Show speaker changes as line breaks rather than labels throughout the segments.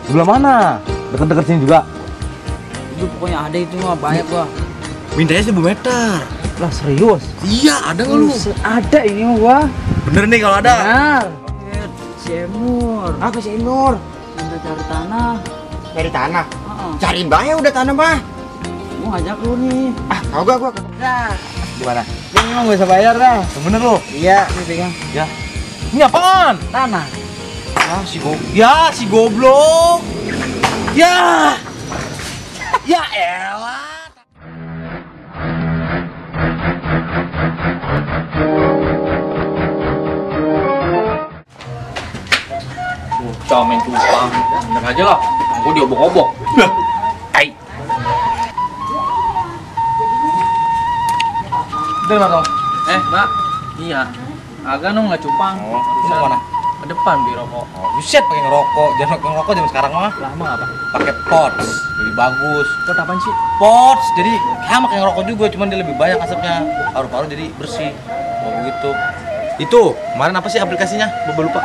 Sebelah mana? Deket-deket sini juga.
Itu pokoknya ada itu mah banyak gua.
Mintanya 1000 meter.
Lah serius?
Iya, ada nggak lu?
Ada ini mah gua.
Bener nih kalau ada.
Benar. Si Emur.
Apa sih Nur?
Minta cari tanah.
Cari tanah.
Heeh.
Cariin bae udah tanah mah.
Gua ngajak lu nih.
Ah, tau gak gua.
Dah.
Gimana?
Ini mah gak usah bayar dah.
Bener lu?
Iya, ini pegang.
Ya. Ini apaan?
Tanah.
Ah, si goblok. Ya. Ya elah. Bocah main cupang. Bener aja lah. Aku diobok-obok. Tai. Dengar dong.
Mbak. Iya. Agak nong nggak cupang.
Oh, lu mau mana?
Ke depan beli rokok.
Oh, buset pakai ngerokok. Jangan pakai ngerokok zaman sekarang mah.
Lama apa?
Pakai pots. Lebih bagus.
Kok apaan sih?
Pots. Jadi sama kayak ngerokok juga, cuman dia lebih banyak asapnya. Paru-paru jadi bersih. Oh, begitu. Itu, kemarin apa sih aplikasinya? Bobo lupa.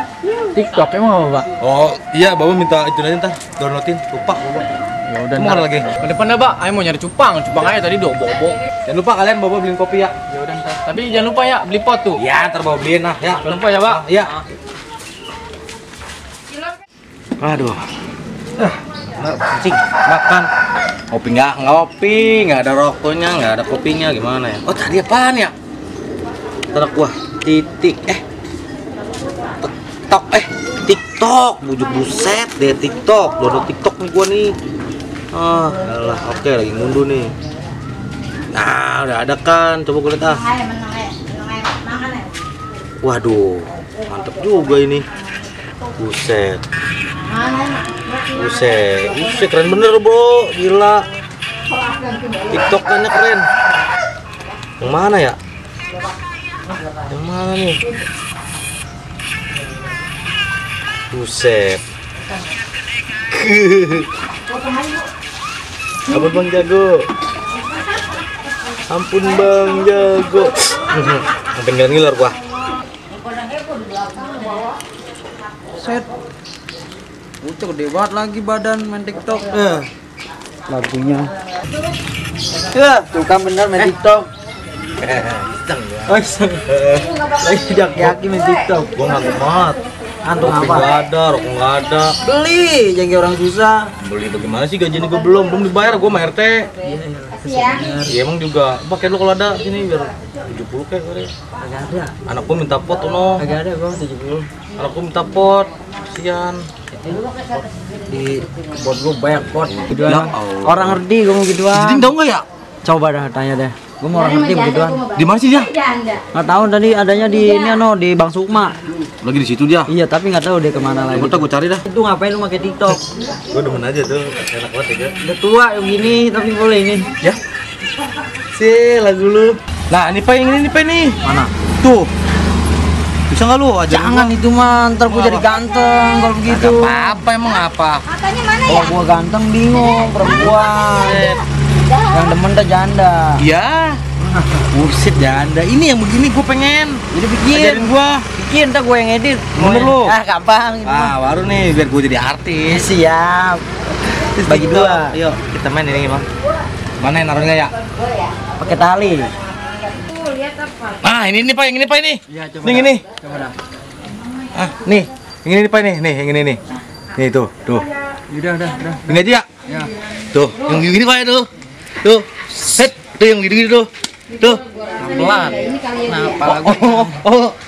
TikTok emang apa, Pak?
Oh, iya, Bobo minta itu aja ntar. Downloadin. Lupa, Bobo.
Ya udah.
Mau mana lagi?
Ke depan dah, Pak. Ayo mau nyari cupang. Cupang aja tadi diobok-obok.
Jangan lupa kalian Bobo beliin kopi ya.
Ya udah ntar. Tapi jangan lupa ya beli pot tuh.
Iya, ntar Bobo beliin lah ya.
Jangan lupa ya, Pak.
Iya. Aduh. Cing, makan. Kopi nggak ngopi, nggak ada rokoknya, nggak ada kopinya, gimana ya? Oh tadi apaan ya? Ntar gua titik, TikTok, bujuk buset deh TikTok, download TikTok nih gua nih. Ah, alah, oke lagi ngunduh nih. Nah, udah ada kan, coba gua lihat ah. Waduh, mantep juga ini. Buset. Buset, keren bener bro, gila. TikTokannya keren. Yang mana ya? Yang mana nih? Buset. Ampun Bang Jago. Ampun Bang Jago. Sampai ngiler gua.
Set. Ucap gede banget lagi badan main TikTok. Lagunya. Ya, tuh kan bener main TikTok. Oh, lagi jaki-jaki main TikTok.
Gua ngantuk banget.
Antum
Kopi
apa?
nggak ada, rokok nggak ada.
Beli, jangan kayak orang susah.
Beli bagaimana sih gajinya gue belum dibayar, gue sama RT. Iya emang juga. Pakai lu kalau ada sini biar 70 kayak gue.
Kagak ada.
Anak gue minta pot tuh no.
Kagak ada gua 70.
Anak gue minta pot. Kasian.
Di pot gua banyak pot gituan.
Ya Allah.
Orang ngerti gua mau gituan.
Jadi tahu nggak ya?
Coba dah tanya deh. Gua mau orang ngerti begituan.
Di mana sih dia?
Nggak tahu tadi adanya di ini di Bang Sukma.
Lagi di situ dia.
Iya, tapi nggak tahu dia kemana lagi.
Coba gue cari dah.
Itu ngapain lu pakai TikTok?
Gue demen aja tuh, enak banget ya.
Udah tua begini tapi boleh ini.
Ya. Si lagu lu. Nah, ini Pak, ini Pak nih.
Mana?
Tuh. Bisa nggak lu ajarin
Jangan
gua?
itu mah, ntar gua jadi ganteng kalau begitu.
Apa emang apa?
Katanya mana
Kalau
ya?
gua ganteng bingung perempuan. Yang demen dah janda.
Iya. Buset janda. Ini yang begini gue pengen.
Jadi bikin.
Ajarin gua.
Bikin ntar gua yang edit.
Bener lu?
Ah, gampang gitu.
Ah, baru nih biar gue jadi artis.
Siap. Bagi dua.
Yuk, kita main ini, Bang. Mana yang naruhnya ya?
Pakai tali.
Lihat apa?
Ah, ini Pak, yang ini Pak ini.
Iya, coba.
Nih ini.
Coba dah.
Ah, nih. Yang ini Pak ini. Nih, yang ini nih. Nih tuh.
Udah.
Ini aja ya.
Ya.
Tuh, yang gini Pak tuh. Tuh. Set. Tuh yang gini tuh. Tuh.
Pelan. Kenapa lagu?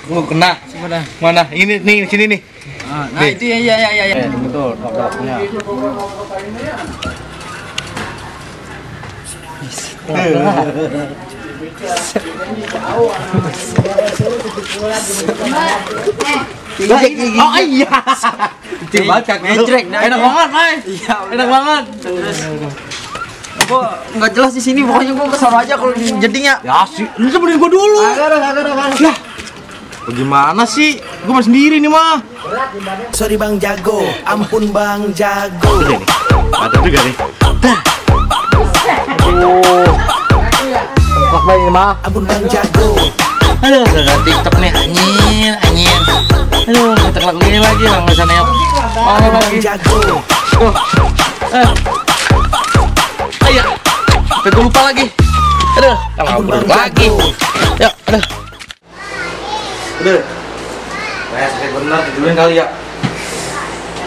Gua kena.
Coba dah.
Mana? Ini nih, sini nih.
Nah,
Nih.
itu ya.
Betul, tok-toknya. Oh iya. Kecil banget kaki lu.
Ngejrek,
Enak banget, Mai.
Iya,
Enak banget.
Gua nggak jelas di sini, pokoknya gua kesana aja kalau jadinya.
Ya sih, lu temenin gua dulu.
Kagak.
Lah. Bagaimana sih? Gua mah sendiri nih mah.
Sorry Bang Jago, ampun Bang Jago.
Udah nih. Ada juga nih. Dah. Tempat main mah.
Ampun Bang Jago.
Aduh, gak TikTok nih anjir. Aduh, kita kelak ini lagi, nggak bisa neok.
Bang Jago.
Ayo. Sampai gue lupa lagi. Aduh, nggak lagi. Ya, aduh. Udah. Kayak sakit bener, tidurin kali ya.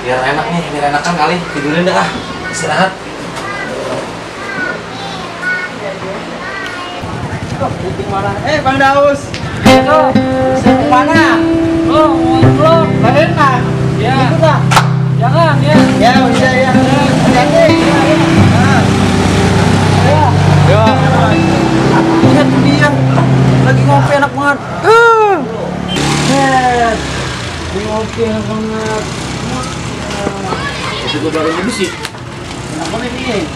Biar enak nih, biar enakan kali. Tidurin dah ah. Istirahat.
Bang Daus. Mana?
Oh, ngobrol.
Bang enak.
Ya.
Itu dah.
Jangan ya.
Ya, udah ya. Hati-hati.
Yo.
Lihat tuh dia. Lagi ngopi enak banget. Lagi ngopi enak banget.
Itu gue baru nyebut sih.
Enak banget nih.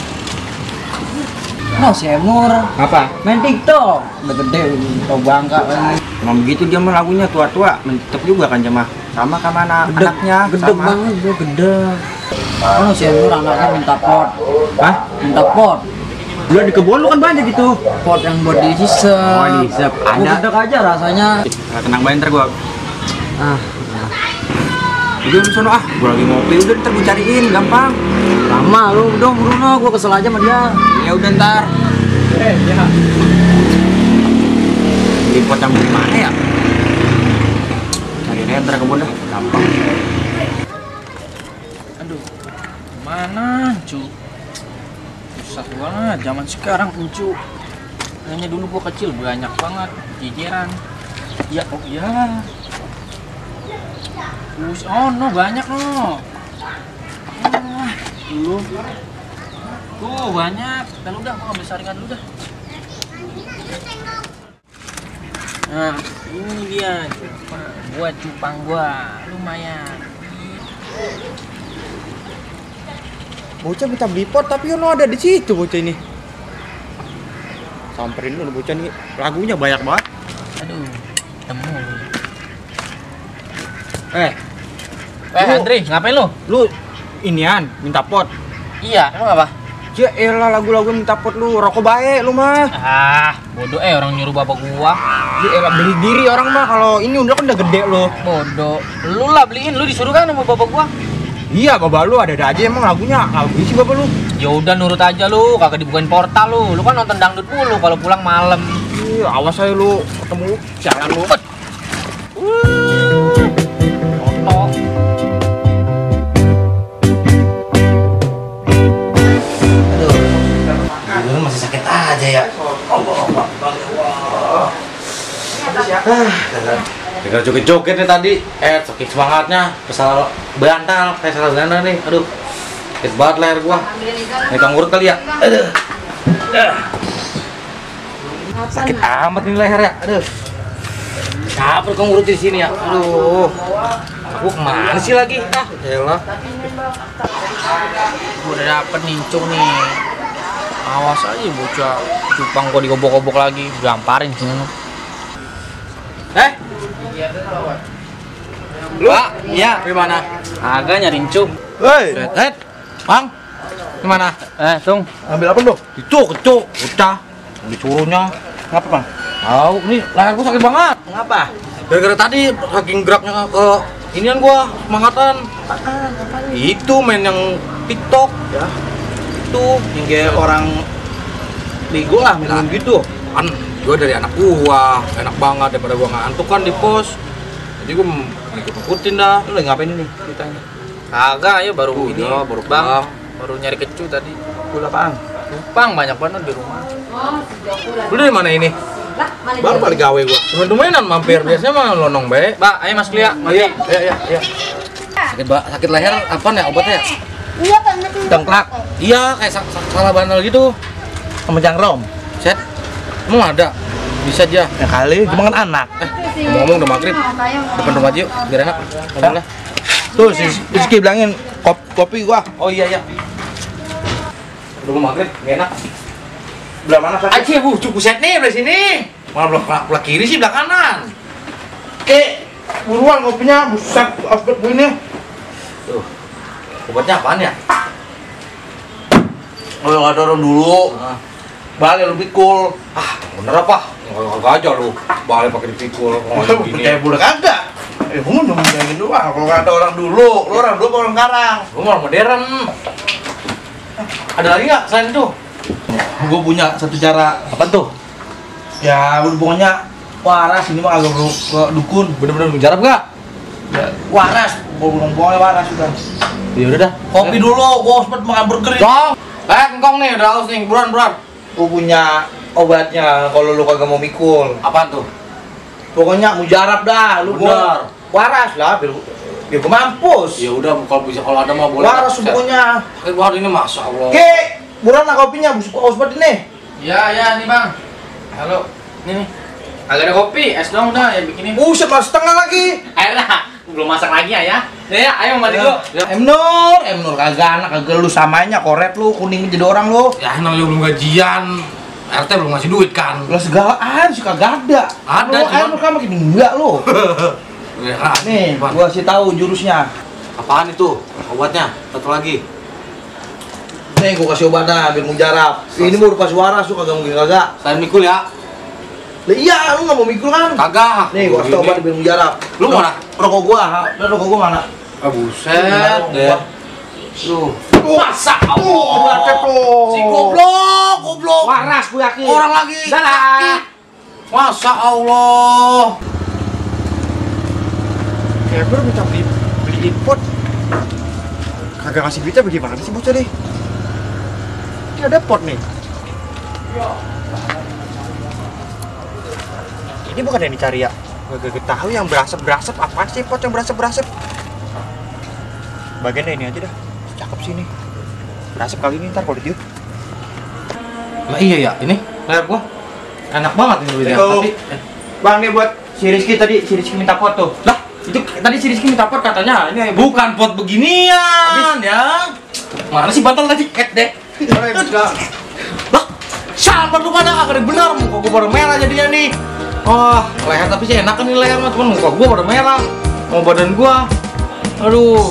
Nah, si Emur
Apa?
main TikTok. Udah gede, tau bangka lagi.
Emang begitu dia mah lagunya tua-tua, mentok juga kan Jama. Sama anaknya,
Gede
sama.
banget bro, gede. Oh, si Emur anaknya minta pot.
Hah?
Minta pot.
Lu di kebun lu kan banyak gitu.
Pot yang buat dihisap.
Oh, dihisap. Ada.
Gede aja rasanya.
Nah, tenang banget ntar gua.
Ah,
Udah lu sono ah, gua lagi ngopi, udah ntar gua cariin, gampang.
lama lu dong Bruno, gua kesel aja sama dia.
Ya udah ntar.
Ya.
Di pot yang mana ya? Cari ntar kebun dah, gampang.
Aduh. Mana, cu? Susah banget zaman sekarang, cu. Kayaknya dulu gua kecil banyak banget jejeran. Ya, oh ya. Oh no, banyak no. Dulu. Tuh banyak. Dan udah gua ambil saringan dulu dah. Nah, ini dia cupang. Buat cupang gua lumayan.
Bocah minta beli pot tapi lo ada di situ bocah ini. Samperin lu bocah nih, lagunya banyak banget.
Aduh, temu lu.
Lu-
Andre, ngapain lu?
Lu inian minta pot.
Iya, emang apa?
Ya elah lagu-lagu minta pot lu, rokok baik lu mah.
Ah, bodoh orang nyuruh bapak gua.
Ya elah beli diri orang mah kalau ini udah kan udah gede lo.
Bodoh. Lu lah beliin, lu disuruh kan sama bapak gua.
Iya bapak lu ada aja emang lagunya. Lagu sih bapak lu.
Ya udah nurut aja lu, kagak dibukain portal lu. Lu kan nonton dangdut mulu kalau pulang malam.
Iya, awas aja lu ketemu jalan lu.
Foto.
Tidur masih sakit aja ya. Tinggal joget-joget nih tadi. Saking semangatnya, salah bantal, kayak salah bantal nih. Aduh, sakit banget leher gua. Ini Kang Urut kali ya. Aduh. Sakit amat nih leher ya. Aduh. Capek Kang Urut di sini ya. Aduh. Aku kemana sih lagi? Ah, elah.
Gua udah dapet nincung nih. Awas aja bocah cupang gua digobok-gobok lagi, gamparin sini lu.
Lu? Pak, iya. Gimana?
Agak nyariin cup.
Hei,
Bang. Gimana?
Tung.
ambil apa lu?
Itu kecuk, bocah. Disuruhnya.
Ngapa, Bang?
Tahu, nih leher gua sakit banget.
Ngapa?
Gara-gara tadi saking geraknya ke inian gua, semangatan. Itu main yang TikTok ya. Itu yang kayak orang bego lah main gitu. Kan gua dari anak gua, enak banget daripada gua ngantuk kan di pos. Jadi gua ngikut-ngikutin dah. Lu lagi ngapain ini ceritanya?
Agak ya baru ini.
Udah, baru
bang.
pulang.
Baru nyari kecu tadi.
Gula apaan?
Cupang banyak banget di rumah.
Lu dari mana ini? Baru balik gawe gua. Temen-temenan mampir biasanya mah lonong bae.
Mbak, ayo Mas Lia.
Iya, iya. Sakit leher apaan ya obatnya?
Iya kan itu.
Dengklak. Iya, kayak salah bantal gitu. Sama jangkrom. Set. Emang ada? Bisa aja.
Ya kali, cuma kan anak.
Ngomong udah maghrib. Depan rumah aja yuk, biar enak. Ngomong lah.
Tuh si Rizky bilangin kopi gua.
Oh iya. Udah mau maghrib, gak enak.
Belah mana sakit?
Aji, cukup set nih, belah sini. Malah belah kiri sih, belah kanan.
Buruan kopinya, buset, asbet begini.
Tuh. Obatnya apaan ya? Oh, nggak dorong dulu. Balik lu pikul. Ah, bener apa? Nggak aja lu. Balik pakai dipikul. Oh, gini.
Kayak budak kagak.
Kamu cuma kayak gitu doang. Kalau kata orang dulu, lu orang dulu orang sekarang.
Gua mau modern. Ada lagi nggak selain itu?
Gue punya satu cara.
Apa tuh?
Ya, pokoknya waras ini mah agak ke dukun.
Bener-bener menjarap nggak?
Ya, waras, pokoknya waras sudah.
Ya udah dah.
Kopi dulu, gue sempet makan burger.
Dong. Engkong nih, udah haus nih, buruan.
Gue punya obatnya kalau lu kagak mau mikul.
Apaan tuh?
Pokoknya mujarab dah, lu
Bener.
waras lah, biar gue mampus.
Ya udah, kalau ada mah boleh.
Waras pokoknya.
Kayak gua hari ini masya Allah.
Oke, buruan lah kopinya, busuk obat ini.
Ya nih bang. Halo. Nih. Agak ada kopi, es dong udah ya bikinin.
Buset, mas setengah lagi.
Ayo lah, belum masak lagi ya. Nih ya, ayo mandi dulu.
M Nur kagak anak kagak lu samanya koret lu kuning jadi orang lu.
Ya namanya belum gajian. RT belum ngasih duit kan.
Lah segalaan sih kagak ada.
Ada,
lu
cuman-
M Nur kan makin enggak lu.
Ya,
Nih,
apaan?
gua kasih tahu jurusnya.
Apaan itu? Obatnya? Satu lagi.
Nih gua kasih obatnya biar mujarab. Ini mau pas waras lu kagak mungkin kagak.
Selain mikul ya?
Lah iya, lu enggak mau mikul kan?
Kagak.
Nih gua kasih obat biar mujarab.
Lu mana?
Rokok gua, rokok gua mana?
Ah buset deh. Lu.
Masa Allah,
Si goblok.
waras gua yakin.
Orang lagi.
Dah lah.
sakit. Masa Allah.
Kayak baru minta beliin pot. Kagak ngasih duitnya bagaimana sih bocah deh? Ini ada pot nih. Ini bukan yang dicari ya? Gak tahu yang berasap apaan sih pot yang berasap. Bagiannya ini aja dah. Cakep sih ini. Berasap kali ini ntar kalau ditiup.
Lah iya ya, ini layar gua. Enak banget ini duitnya.
Tuh.
Tapi
Bang nih buat si Rizky tadi, si Rizky minta pot tuh.
lah,
Itu tadi si Rizky minta pot katanya ini
bukan pot beginian ya. Mana sih bantal tadi? Deh. Lah, siapa tuh pada agak benar muka gua pada merah jadinya nih. Oh, leher tapi sih enak kan nih leher mah, cuman muka gua pada merah. Mau badan gua. Aduh.